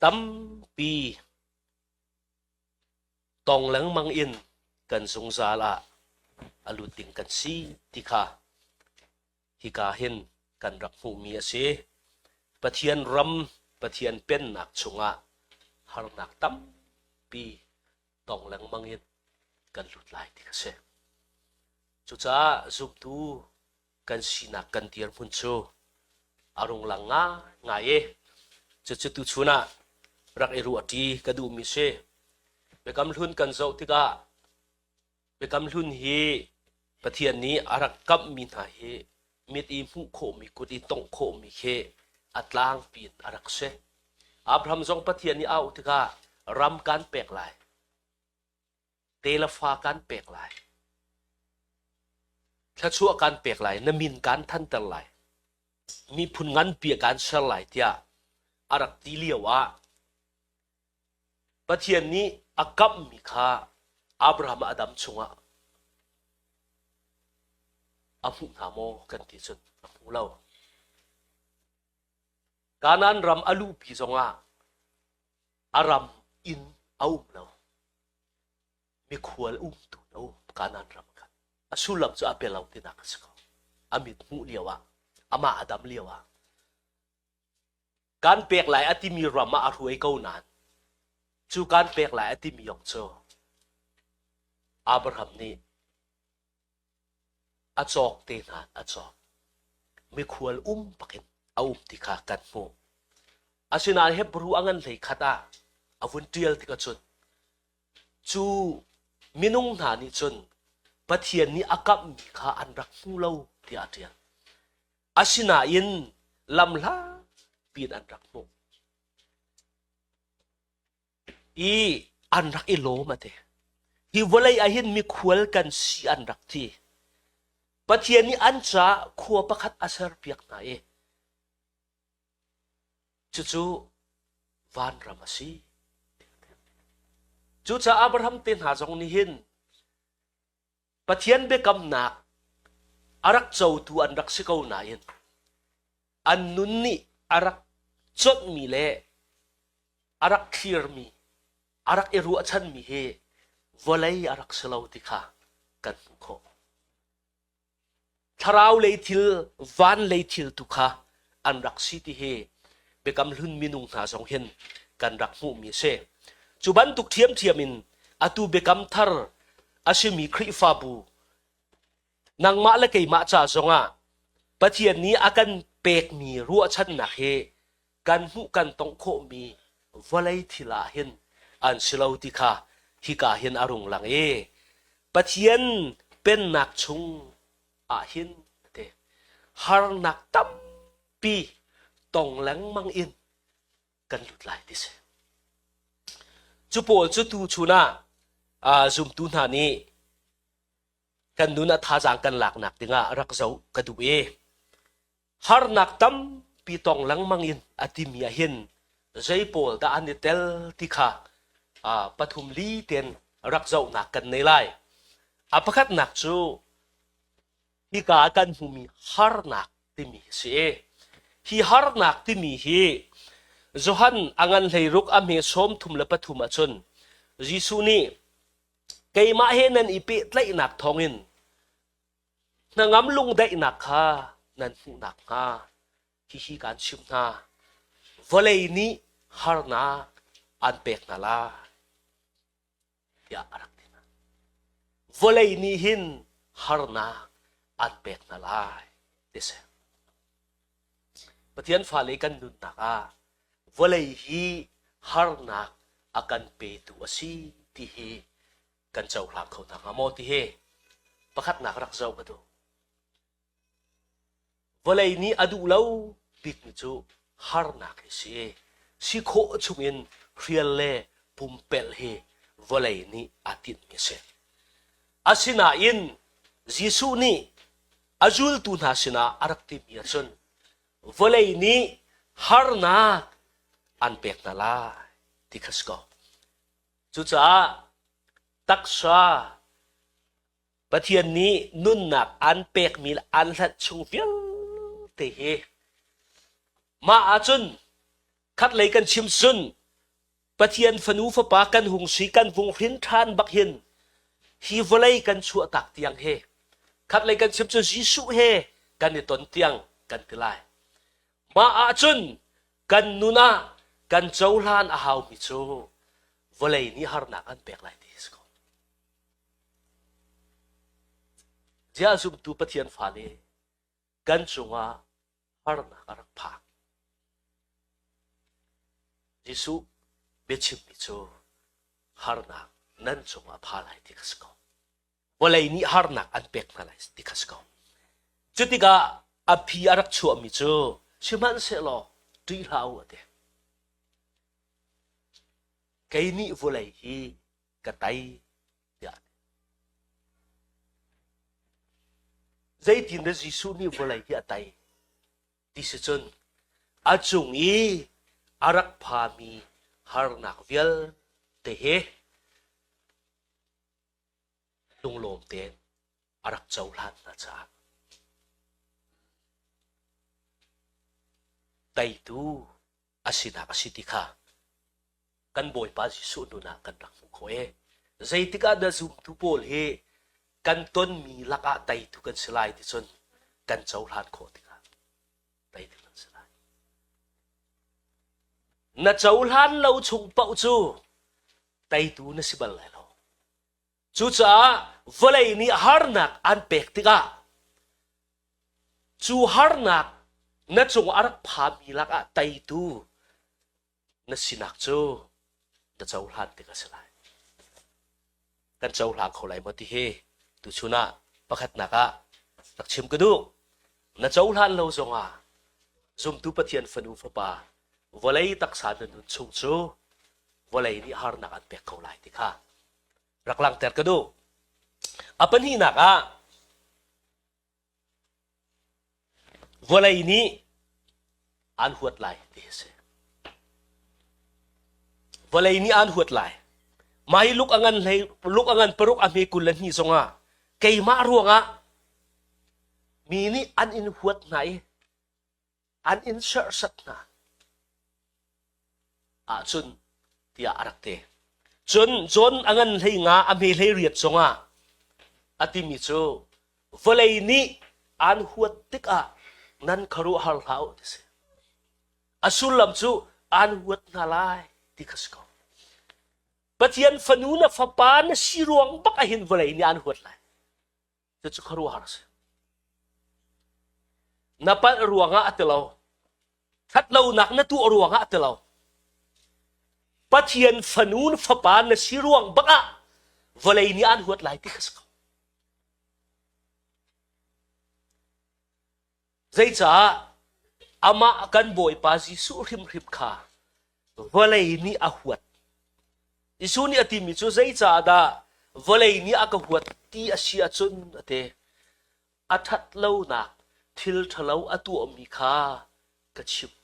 Tampi tong lengmang in kan zungzal ah a lut ding kan si ti kha hika hin kan rak hmuhmi a si. Pathian ram, Pathian pennak chungah harnak tampi tong lengmang in kan lut lai ti a si. Cucaah zumtu kan sinak kan dirhmun cu a rung lang ngaingai i cucu tuchun ah rak i ruahṭi ka duhmi si. Biakam hlun kan zoh tikah Biakam hlun hi Pathian nih a rak kamhmi hna hi mit i hmuh khawhmi, kut i tongh khawhmi khi a tlangpi in a rak si. Abraham zong Pathian nih a auh tikah ram kan pek lai, te le fa kan pek lai, thluachuah kan pek lai, na min kan thanter lai, miphun nganpi ah kan ser lai tiah a rak ti lio ah Pathian nih a kamhmi kha Abraham a dam chungah a hmuh hna maw kan ti cun a hmu lo. Kanaan ram a luhpi zongah a ram inn a um lo. Mikhual umtu a um Kanaan ram khan. A sullam cu a pe lo tinak a si ko. A mit hmuh lio ah, amah a dam lio ah Kan pek lai a timi ram ah a hruai ko nain cu kan pek lai a timi yong cu Abraham nih a cawk te hna a cawk. Mikhual um bakin a um ti kha kan hmuh. Asinain Hebrew a ngan hlei khat ah a vun ṭial tikah cun cu minung hna nih cun Pathian nih a kamhmi kha an rak hmu lo tiah a ṭial. Asinain lamhlatpi in an rak hmuh i an rak i lawm a ti. Hi vawlei ah hin mikhual kan si an rak ti. Pathian nih an caah khua pakhat a serpiak hna i cucu vanram a si. Cucaah Abraham te hna zong nih hin Pathian biakamnak a rak cotu an rak si ko nain an nun nih a rak conhmi le a rak thlirmi, a rak i ruahchanmi hi vawlei a rak si lo ti kha kan hmuh khawh. Thlarau lei thil, van lei thil tu kha an rak si ti hi Biakam Hlun minung hna zong hin kan rak hmuhmi a si. Cu bantuk ṭhiamṭhiam in atu Biakam Thar a simi Khrihfabu nangmah le keimah ca zongah Pathian nih a kan pekmi ruahchannak hi kan hmuh kan tongh khawhmi vawlei thil ah hin an si lo ti kha hika hin a rung lang i Pathian pennak chung ah hin te harnak tampi tong lengmang in kan lut lai ti si. Cu pawl cu tu chun ah zumtu hna nih kan nun ah thazaang kan laknak dingah rak zoh ka duh i harnak tampi tong lengmang in a timi ah hin zei pawl dah an i tel ti kha pathum li ten rak zohnak kan nei lai. A pakhatnak cu hika ah kan hmumi harnak timi a si. Hi harnak timi hi Johan a ngan hleiruk a hme 33 ahcun Jesuh nih keimah he nan i pehtlaihnak thawngin hnangam lungdaihnak kha nan hmuh nakhnga hihi kaan chimh hna. Vawlei nih harnak aan pek hna lai tiah a rak ti hna. Vawlei nih hin harnak aan pek hna lai ti si. Pathian fale kan nunnak ah vawlei hi harnak a kan petu a si ti hi kan cohlang kho hna hnga maw ti hi pakhatnak rak zoh ka duh. Vawlei nih a duh lo bikmi cu harnak hi si. Si khawh chungin hrial le pumpelh hi vawlei nih aa tinhmi a si. Asinain Jesuh nih a zultu hna sinah a rak timi ahcun vawlei nih harnak an pek hna lai ti kha si ko. Cucaah taksa Pathian nih nunnak aan pekmi le aan hlanh chung vialte hi mah ahcun khatlei kan chim cun. Pathian fanu fapa kan hung si kan vung hrin ṭhan bak hin hi vawlei kan chuahtak tiang he khatlei kan chim cu Jesuh he kan i ton tiang kan ti lai. Mah ahcun kan nun ah kan cohlan a haumi cu vawlei nih harnak an pek lai ti a si ko. Ziah zumtu Pathian fale kan cungah harnak a rak phak. Jesuh biachimmi cu harnak nan cungah pha lai ti kha si ko. Vawlei nih harnak an pek hna lai ti kha si ko. Cutikah a phi a rak chuahmi cu sihmanhsehlaw ṭih hlah u a ti. Kei nih vawlei hi ka tei tiah a ti. Zeitin dah Jesuh nih vawlei hi a tei? Ti si cun a cung i a rak phami harnak vialte hi lunglawm tein a rak cohlan hna caah teitu a sinak a si ti kha kan Bawipa Jesuh nun ah kan rak hmuh khawh i zeitik ah dah zumtu pawl hi kan tonmi lakah teitu kan si lai ti cun kan cohlan khawh tikah teitu kan si lai. Na cohlan lo chung paoh cu teitu na si bal lai lo. Cucaah vawlei nih harnak an pek tikah cu harnak na cung a rak phami lakah teitu na sinak cu na cohlan tik a si lai. Kan cohlang kho lai maw ti hi tuchun ah pakhatnak ah rak chim ka duh. Na cohlan lo zongah zumtu Pathian fanu fapa vawlei taksa na nun chung cu vawlei nih harnak an pek ko lai ti kha rak langhter ka duh. A pahnihnak ah Vawlei nih aan huat lai ti a si. Vawlei nih aan huat lai. Mah hi luk a ngan hlei luk a ngan paruk a hme 22 zongah keimah ruangah mi nih an in huat hna i an in serhsat hna ahcun tiah a rak ti. Cun John a ngan hlei nga a hme hlei riat zongah a timi cu vawlei nih aan huat tikah nan khuaruahhar hlah u ti si. A sullam cu aan huat hna lai ti kha si ko. Pathian fanu na fapa na si ruang bak ahhin vawlei nih aan huat lai. Cucu khuaruahhar a si. Na palh ruangah a ti lo. Thatlonak na tuah ruangah a ti lo. Pathian fanu na fapa na si ruang bak ah vawlei nih aan huat lai ti kha si ko. Zeicah amah kan Bawipa Jesuh hrimhrim kha vawlei nih a huat. Jesuh nih a timi cu zeicah dah vawlei nih a ka huat ti a si ahcun a ti. A ṭhat lonak thil ṭhalo a tuahmi kha ka chimh.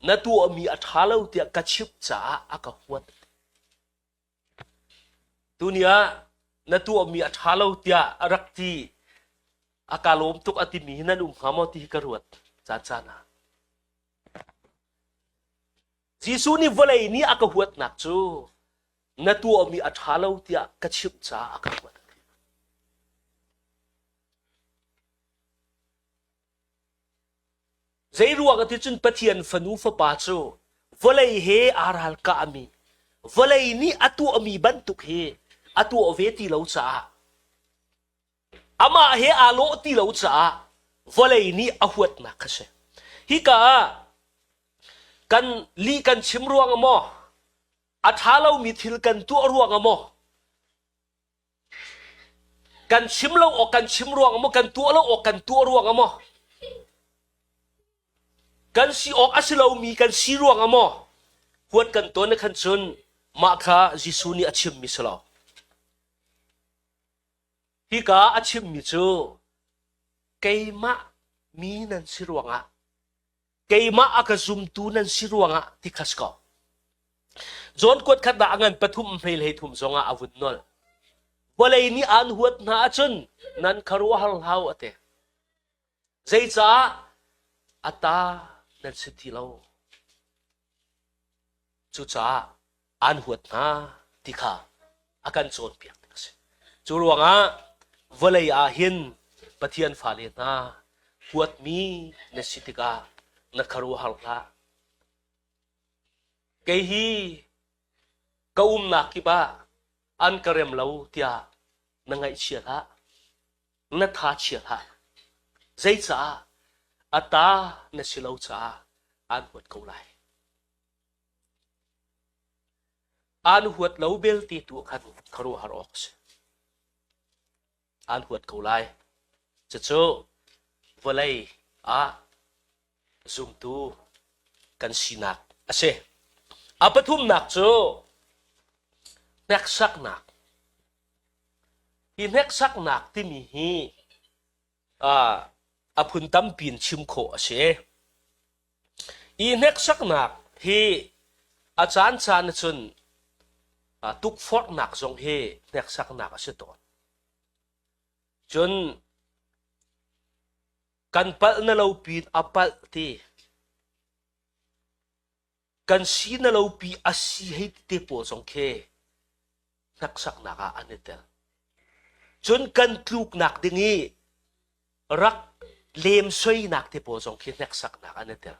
Na tuahmi a ṭha lo tiah ka chimh caah a ka huat. Tuni ah na tuahmi a ṭha lo tiah a rak ti. A ka lawm tuk a timi hi nan um hnga maw ti hi ka ruat caancaan ah. Jesuh nih vawlei nih a ka huatnak cu na tuahmi a ṭha lo tiah ka chimh caah a ka huat. Zeiruang ah ticun Pathian fanu fapa cu vawlei he aa ralkahmi, vawlei nih a tuahmi bantuk hi a tuah ve ti lo caah amah he aa lawh ti lo caah vawlei nih a huatnak kha si. Hika ah kan lih kan chim ruang ah maw, a ṭha lomi thil kan tuah ruang ah maw, Kan chim lo awk kan chim ruang maw kan tuah lo awk kan tuah ruang ah maw kan si awk a si lomi kan si ruang ah maw huat kan ton khan cun mah kha Jesuh nih a chimmi si lo. Hika a chimmi cu keimah mi nan si ruangah keimah a ka zumtu nan si ruangah ti kha si ko. John kuat khat dah a ngan pathum hmei hlei thum zongah a vun nolh. Vawlei nih aan huat hna ahcun nan khuaruahhar hlah u a ti. Zeicah a ta nan si ti lo. Cucaah aan huat hna ti kha a kan cawnpiak ding a si. Cu ruangah vawlei ah hin Pathian fale hna huatmi na si tikah na khuaruahhar hlah. Kei hi ka umnak kip ah an ka rem lo tiah na ngaihchia hlah. Na tha chia hlah. Zeicah a ta na si lo caah aan huat ko lai. Aan huat lo belte tu ah khan khuaruahhar awk a si. Aan huat ko lai. Cucu vawlei ah zumtu kan sinak a si. A pathumnak cu hneksaknak. Hi hneksaknak timi hi a phun tampi in chim khawh a si. I hneksaknak hi a caancaan ahcun tukforhnak zong hi hneksaknak a si tawn. Cun kan palh na lo pin a palh ti kan si na lo pi a si hei ti te pawl zong khi hneksaknak ah an i tel. Cun kan tluknak ding i rak lemsoinak te pawl zong khi hneksaknak an i tel.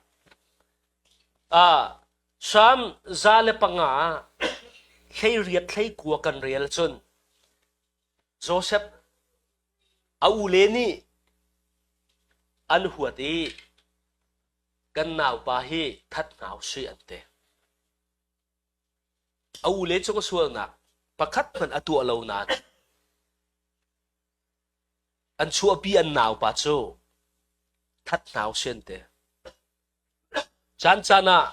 Ah, Psalm 105 ah 18 18 kan rel cun Joseph a ule nih an huat i kan naupa hi that hna usih an ti. A ule cung sualnak pakhat hmanh a tuah lo nain An chuahpi an naupa cu that hna usih an ti. Caancaan ah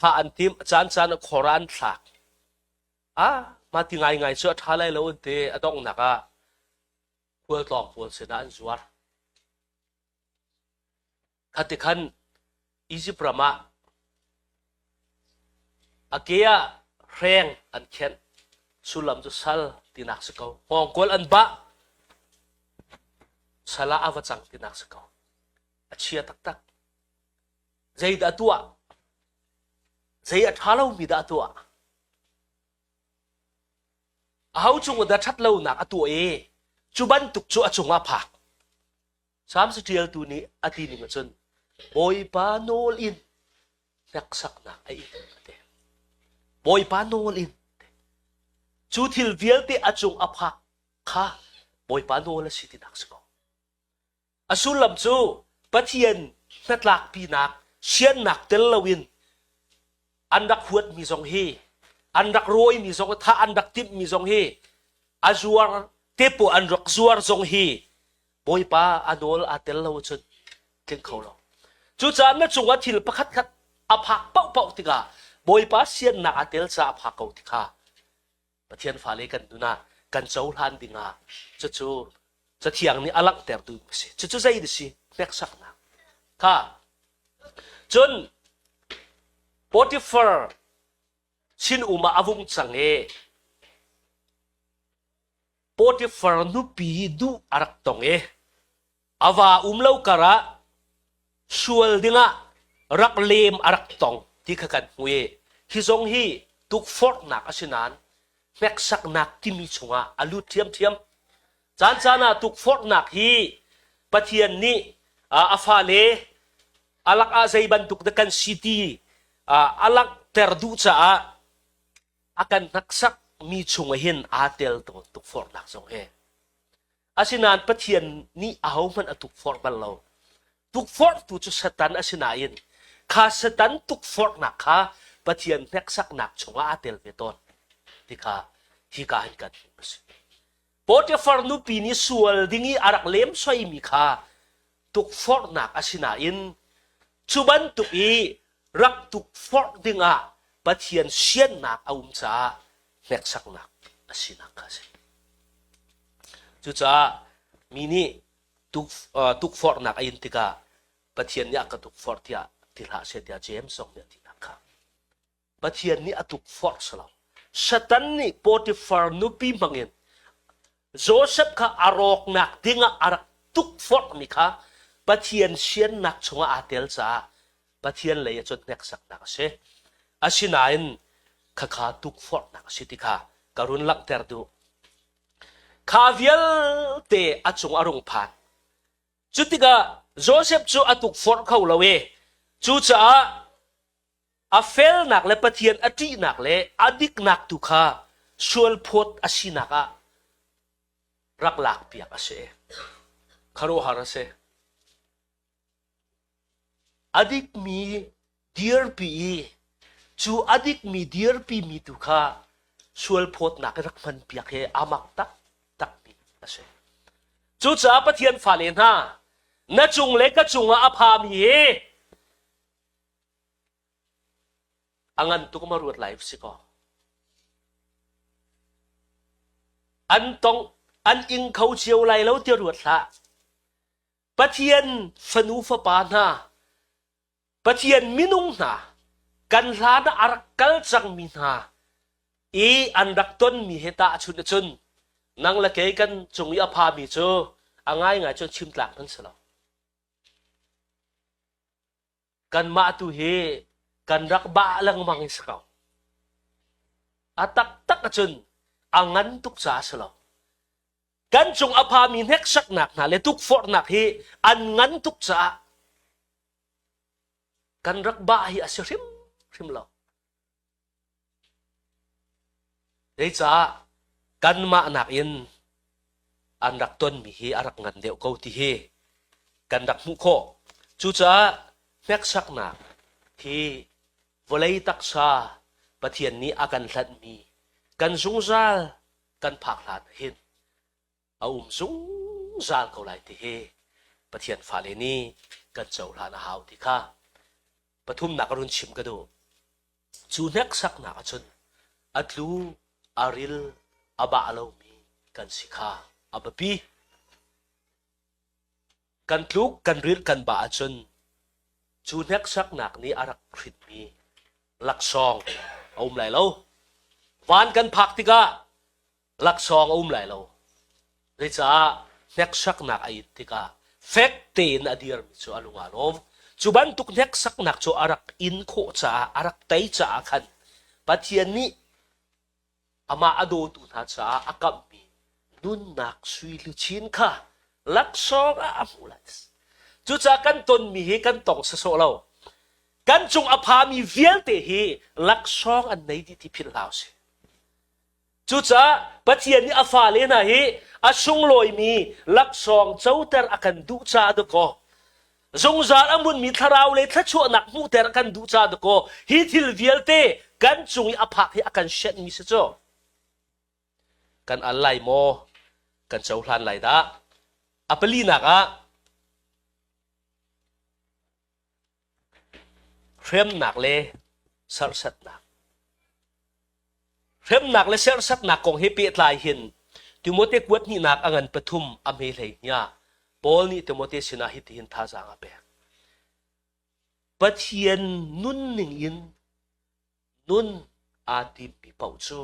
thah an timh, caancaan ah khor ah an thlak. Ah, mah ti ngaingai cu a ṭha lai lo an ti. A donghnak ah khualtlawng pawl sinah an zuar. Khati khan Izipt ram ah a ke ah hreng an khenh. Sullam cu sal tinak si ko. Hngawngkual an bah. Sal ah a va cang tinak si ko. A chia taktak. Zeidah a tuah? Zei a ṭha lomi dah a tuah? Aho cung dah ṭhat lonak a tuah i cu bantuk cu a cungah phak. Salm caṭialtu nih a ti ning ahcun Bawipa nawl in hneksaknak a ing a ti. Bawipa nawl in cu thil vialte a cung a phak kha Bawipa nawl a si tinak si ko. A sullam cu Pathian hnatlakpinak siannak tel loin an rak huatmi zong hi an rak rawimi zong thah an rak timhmi zong hi a zuar te pawl an rak zuar zong hi Bawipa a nawl aa tel lo ahcun tling kho lo. Cucaah na cungah thil pakhat khat a phak paohpaoh tikah Bawipa siannak aa tel caah a phak ko ti kha Pathian fale kan nun ah kan cohlan dingah cucu Cathiang nih a langhtertu a si. Cucu zei a si? Hneksaknak. Kha. Cun Potiphar sinum ah a vung cang i Potiphar nupi duh a rak tong i a va um lo karah sual dingah rak lem a rak tong ti kha kan hmu i hi zong hi tukforhnak a si nain hneksaknak timi chungah a lut ṭhiamṭhiam. Caan caan ah tukforhnak hi Pathian nih a fale a lakah zei bantuk dah kan si ti a langhter duh caah a kan hneksak mi chung ah hin aa tel tawn tukforhnak zong hi. Asinain Pathian nih ahohmanh a tukforh bal lo. Tukforhtu cu Satan a si nain kha Satan tukforhnak kha Pathian hneksaknak chungah aa tel ve tawn ti kha hika hin kan hmuh a si. Potifar nupi nih sual ding i a rak lemsoimi kha tukforhnak a si nain cu bantuk i rak tukforh dingah Pathian siannak a um caah hneksaknak a sinak kha a si. Cucaah mi nih tukforhnak a in tikah Pathian nih a ka tukforh tiah ti hlah seh tiah James zong nih a tinak kha. Pathian nih a tukforh si lo. Satan nih Potifar nupi hmangin Joseph kha a rawknak dingah a rak tukforhmi kha Pathian siannak chungah aa tel caah Pathian lei ah cun hneksaknak a si. Asinain khakha tukforhnak a si ti kha ka run langhter duh. Kha vialte a cung a rung phan. Cutikah Josef cu a tukforh kho lo i cucaah a felnak le Pathian a ṭihnak le a diknak tu kha sualphawt a sinak ah rak lakpiak a si. Khuaruahhar a si. A dikmi dirpi i cu a dikmi dirpimi tu kha sualphawtnak i rak hmanpiak hi a mak taktakmi a si. Cucaah Pathian fale hna, na cung le ka cungah a phami hi A ngan tuk ma ruat lai si kaw. An tong an ing kho cio lai lo ti ruat hlah. Pathian fanu fapa hna, Pathian minung hna, kan hlan ah a rak kal cangmi hna i an rak tonmi he tahchunh ahcun nang le kei kan cung i a phami cu a ngaingai cun chim tlak nan si lo. Kanmah tu hi kan rak bah lengmang i si ko. A taktak ahcun a ngan tuk caah a si lo. Kan cung a phami hneksaknak hna le tukforhnak hi an ngan tuk caah kan rak bah hi a si hrimhrim lo. Zeicah kanmah nakin an rak tonmi hi a rak ngan deuh ko ti hi kan rak hmuh khawh. Cucaah hneksaknak hi vawlei taksa Pathian nih a kan hlanhmi kan zungzal kan phak hlan hin a um zungzal ko lai ti hi Pathian fale nih kan cohlan a hau ti kha pathumnak a run chim ka duh. Cu hneksaknak ahcun a tlu, a ril, a bah lomi kan si kha a biapi. Kan tluk, kan rilh, kan bah ahcun cu hneksaknak nih a rak hrinmi laksawng a um lai lo. Van kan phak tikah laksawng a um lai lo. Zeicah hneksaknak a in tikah fek tein a dirmi cu a lung aa lawm. Cu bantuk hneksaknak cu a rak in khawh caah, a rak tei caah khan Pathian nih amah a dawtu hna caah a kamhmi nunnak sui luchin kha laksawng ah a hmuh lai. Cucaah kan tonmi hi kan tong sawsawh lo. Kan cung a phami vialte hi laksawng an nei dih ti philh hlah usih. Cucaah Pathian nih a fale hna hi a sunglawimi laksawng coter a kan duh caah dakaw zungzal a hmunmi thlarau le thluachuahnak hmuhter a kan duh caah dakaw hi thil vialte kan cung i a phak hi a kan sianhmi si cu. Kan al lai maw? Kan cohlan lai dah? A palinak ah Hremnak le serhsatnak. Hremnak le serhsatnak kong he pehtlai hin Timote kuat hnihnak a ngan pathum a hme hlei hnia Paul nih Timote sinah hitihin thazaang a pek. Pathian nunning in nun aa timmi paoh cu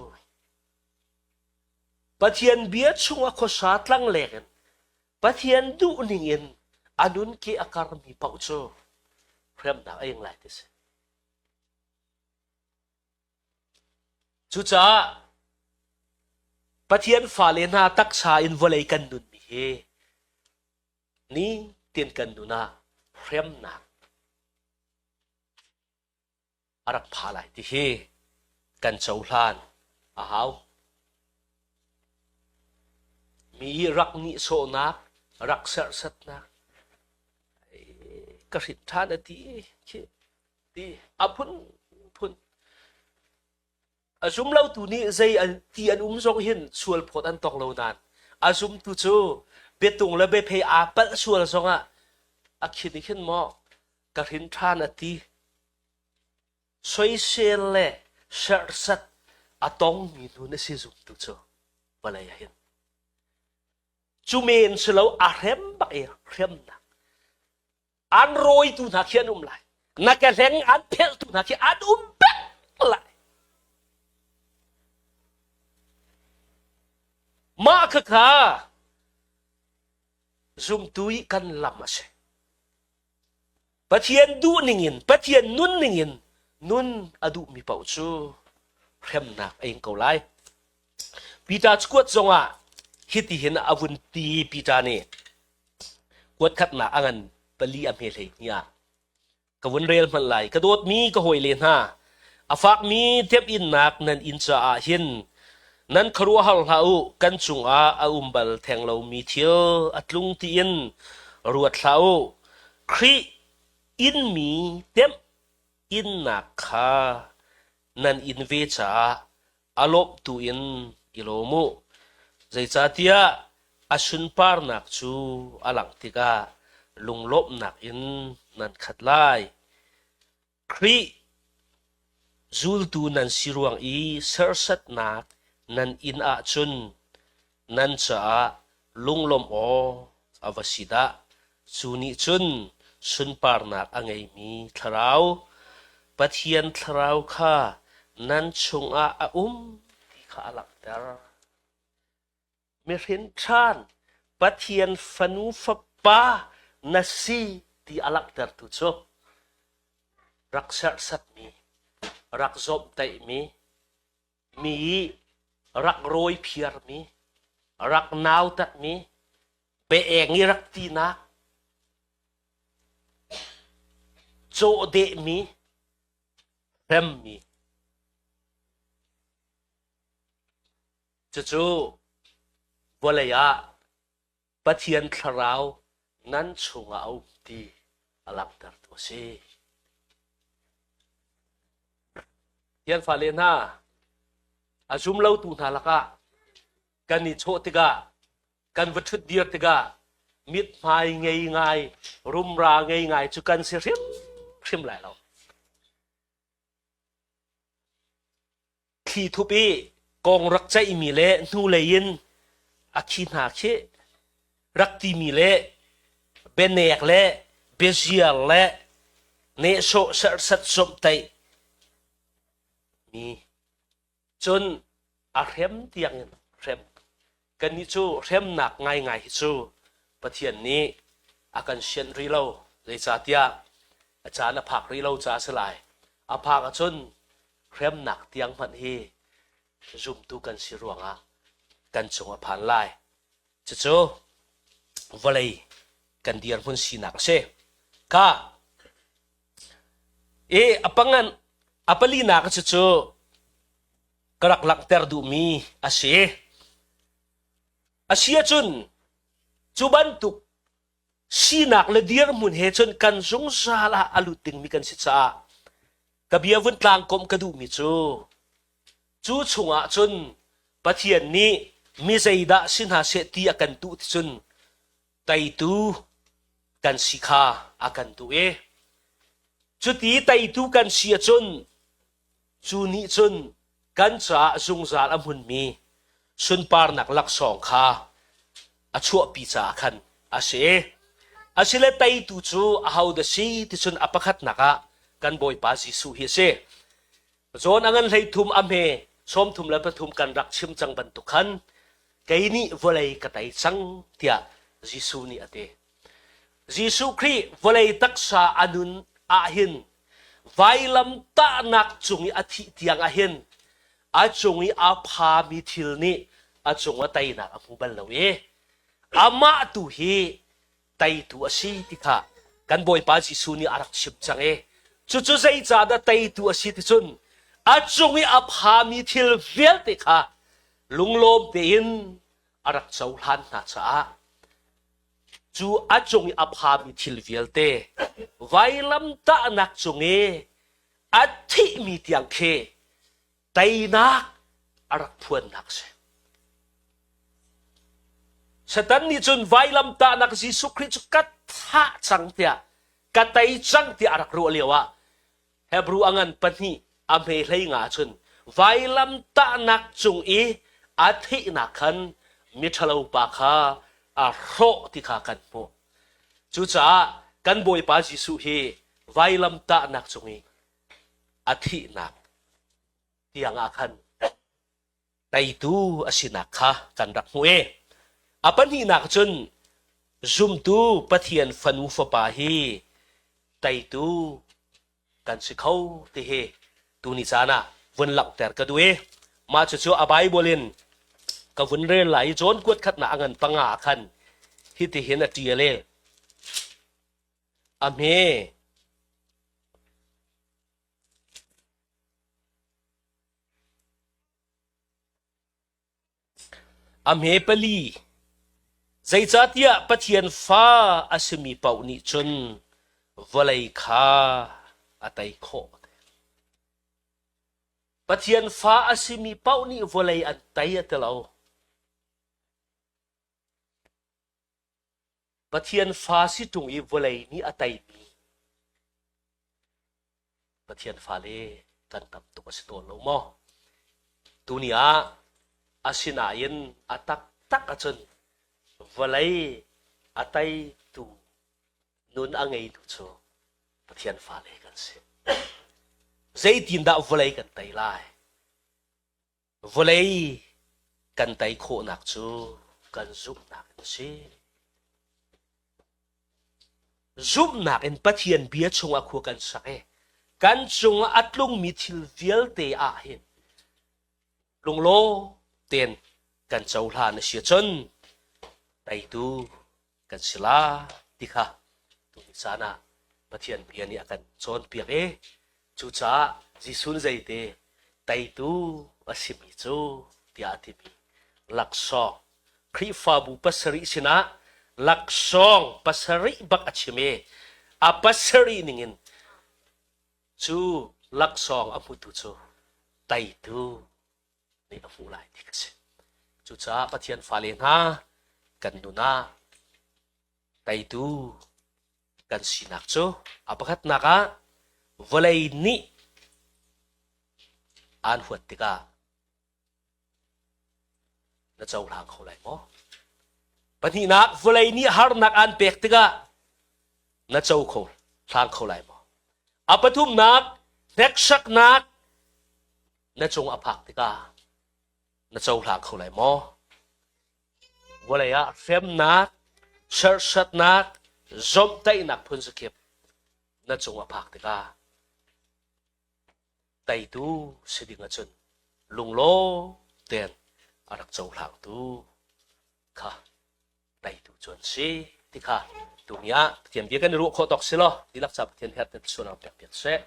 Pathian bia chungah khuasa tlangleng in Pathian duhning in a nun ke a karmi paoh cu hremnak a ing lai ti si. Cucaah Pathian fale hna taksa in vawlei kan nunmi hi nitin kan nun ah hremnak a rak pha lai ti hi kan cohlan a hau. Mi rak nihsawhnak, rak serhsatnak, ka hrin ṭhan a ti khi ti a phunphun. A zumlotu nih zei an ti an um zong hin sual phawt an tong lo nain a zumtu cu biatung le biaphei aa palh sual zongah a khin i khin maw ka hrin ṭhan a ti. Soisel le serhsat a tongmi nu na si zumtu cu vawlei ah hin. Cu men si lo a hrem bak i hremnak. An rawitu hna khi an um lai. Na ke hleng an phelhtu hna khi an um peng lai. Mah khakha zumtu i kan lam a si. Pathian duhning in, Pathian nunning in Nun a duhmi paoh cu hremnak a ing ko lai. Peter cakuat zongah hitihin a vun ti Peter nih kuat khatnak a ngan pali a hme hlei hnih ah ka vun rel hmanh lai. Ka dawtmi ka hawile hna, a fakmi temhinnak nan inn caah hin nan khuaruahhar hlah u, kan cungah a um bal theng lomi thil a tlung tiin ruat hlah u. Khrih inmi temh innak kha nan in ve caah a lawmhtu in i lawm u. Zeicahtiah a sunparnak cu a langh tikah lunglawmhnak in nan khat lai. Khrih zultu nan si ruang i serhsatnak nan inn ahcun nan caah lunglawmh awk a va si dah! Cu nih cun sunparnak a ngeimi thlarau, Pathian thlarau kha nan chungah a um ti kha a langhter. Mihrin ṭhan Pathian fanu fapa na si ti a langhtertu cu rak serhsatmi, rak zawmhtaihmi, mi i rak rawi phiarmi, rak nautatmi, be-eng i rak tinak, cawhdehmi, hremmi. Cucu vawlei ah Pathian thlarau nan chungah a um ti a langhtertu a si. Pathian fale hna, a zum lotu hna lakah kan i chawh tikah, kan va ṭhut dir tikah mithmai ngei ngai, rumra ngei ngai cu kan si hrimhrim lai lo. Thli thup i kong rak ceihmi le hnulei in a khi hna khi rak timi le bianek le biaziar le nehsawh serhsat zawmhtaih mi cun a hrem tiangin hrem. Kannih cu hremnak ngaingai hi cu Pathian nih a kan sianh rih lo. Zeicahtiah a caan a phak rih lo caah a si lai. A phak ahcun hremnak tiang hmanh hi zumtu kan si ruangah kan cung a phan lai. Cucu vawlei kan dirhmun sinak a si. Ka i a pangan a palinak cucu ka rak langhter duhmi a si. A si ahcun cu bantuk sinak le dirhmun he cun kan zungzal ah a lut dingmi kan si caah ka bia vun tlangkomh ka duhmi cu cu chungah cun Pathian nih mi zeidah si hna seh ti a kan duh ti cun teitu kan si kha a kan duh i cuti teitu kan si ahcun Cu nih cun kan caah zungzal a hmunmi sunparnak laksawng kha a chuahpi caah khan a si. Asile teitu cu ahodah si ti cun a pakhatnak ah kan Bawipa Jesuh hi a si. John a ngan 13 a hme 33 kan rak chim cang bantuk khan kei nih vawlei ka tei cang tiah Jesuh nih a ti. Jesuh Khrih vawlei taksa a nun ahhin vailam tahnak cung i a thih tiang ahhin a cung i a phami thil nih a cung a teinak a hmu bal lo i amah tu hi teitu a si ti kha kan Bawipa Jesuh nih a rak chim cang i cucu zeicahdah teitu a si ti cun a cung i a phami thil vialte kha lunglawm tein a rak cohlan hna caah cu a cung i a phami thil vialte vailamtahnak cung i a thihmi tiang khi teinak a rak phuannak a si. Satan nih cun vailamtahnak Jesuh Khrih cu ka thah cang tiah ka tei cang tiah a rak ruah lioah Hebrew a ngan pahnih a hme hlei nga cun vailamtahnak cung i a thihnak khan miṭhalo pa kha a hrawh ti kha kan hmuh. Cucaah kan Bawipa Jesuh hi vailamtahnak cung i a thihnak tiang ah khan teitu a sinak kha kan rak hmuh i a pahnihnak cun zumtu Pathian fanu fapa hi teitu kan si kho ti hi tuni caan ah vun langhter ka duh i mah cucu a Bible in ka vun rel lai i John kuat khatnak a ngan panga ah khan hitihin a ṭial i a hme A hme pali. Zeicahtiah Pathian fa a simi paoh nih cun vawlei kha a tei khawh. Pathian fa a simi paoh nih vawlei an tei a ti lo. Pathian fa si ṭung i vawlei nih a teimi Pathian fale kan tam tuk a si tawn lo maw? Tuni ah asinain a taktak ahcun vawlei a teitu nun a ngeitu cu Pathian fale kan si. Zeitindah vawlei kan tei lai? Vawlei kan tei khawhnak cu kan zumhnak in a si. Zumhnak in Pathian bia chungah khua kan sak i kan cungah a tlungmi thil vialte ah hin lunglaw tein kan cohlan a si ahcun teitu kan si la ti kha tuni caan ah Pathian bia nih a kan cawnpiak i cucaah Jesuh nih zeite teitu a simi cu tiah a timi laksawng Khrihfabu pasarih sinah laksawng pasarih bak a chim i a pasarih ningin cu laksawng a hmutu cu teitu nih a hmuh lai ti ka si. Cucaah Pathian fale hna kan nun ah teitu kan sinak cu a pakhatnak ah vawlei nih aan huat tikah na cohlang kho lai maw? Pahnihnak vawlei nih harnak aan pek tikah na co kho hlang kho lai maw? A pathumnak hneksaknak na cung a phak tikah na cohlang kho lai maw? Vawlei ah hremnak, serhsatnak, zomhtaihnak phun zakip na cung a phak tikah teitu si ding ahcun lunglawm tein a rak cohlangtu kha teitu cu an si ti kha tuni ah Pathian bia kan i ruah khawh tawk si law tilak ca Pathian herh te sual pek piak seh.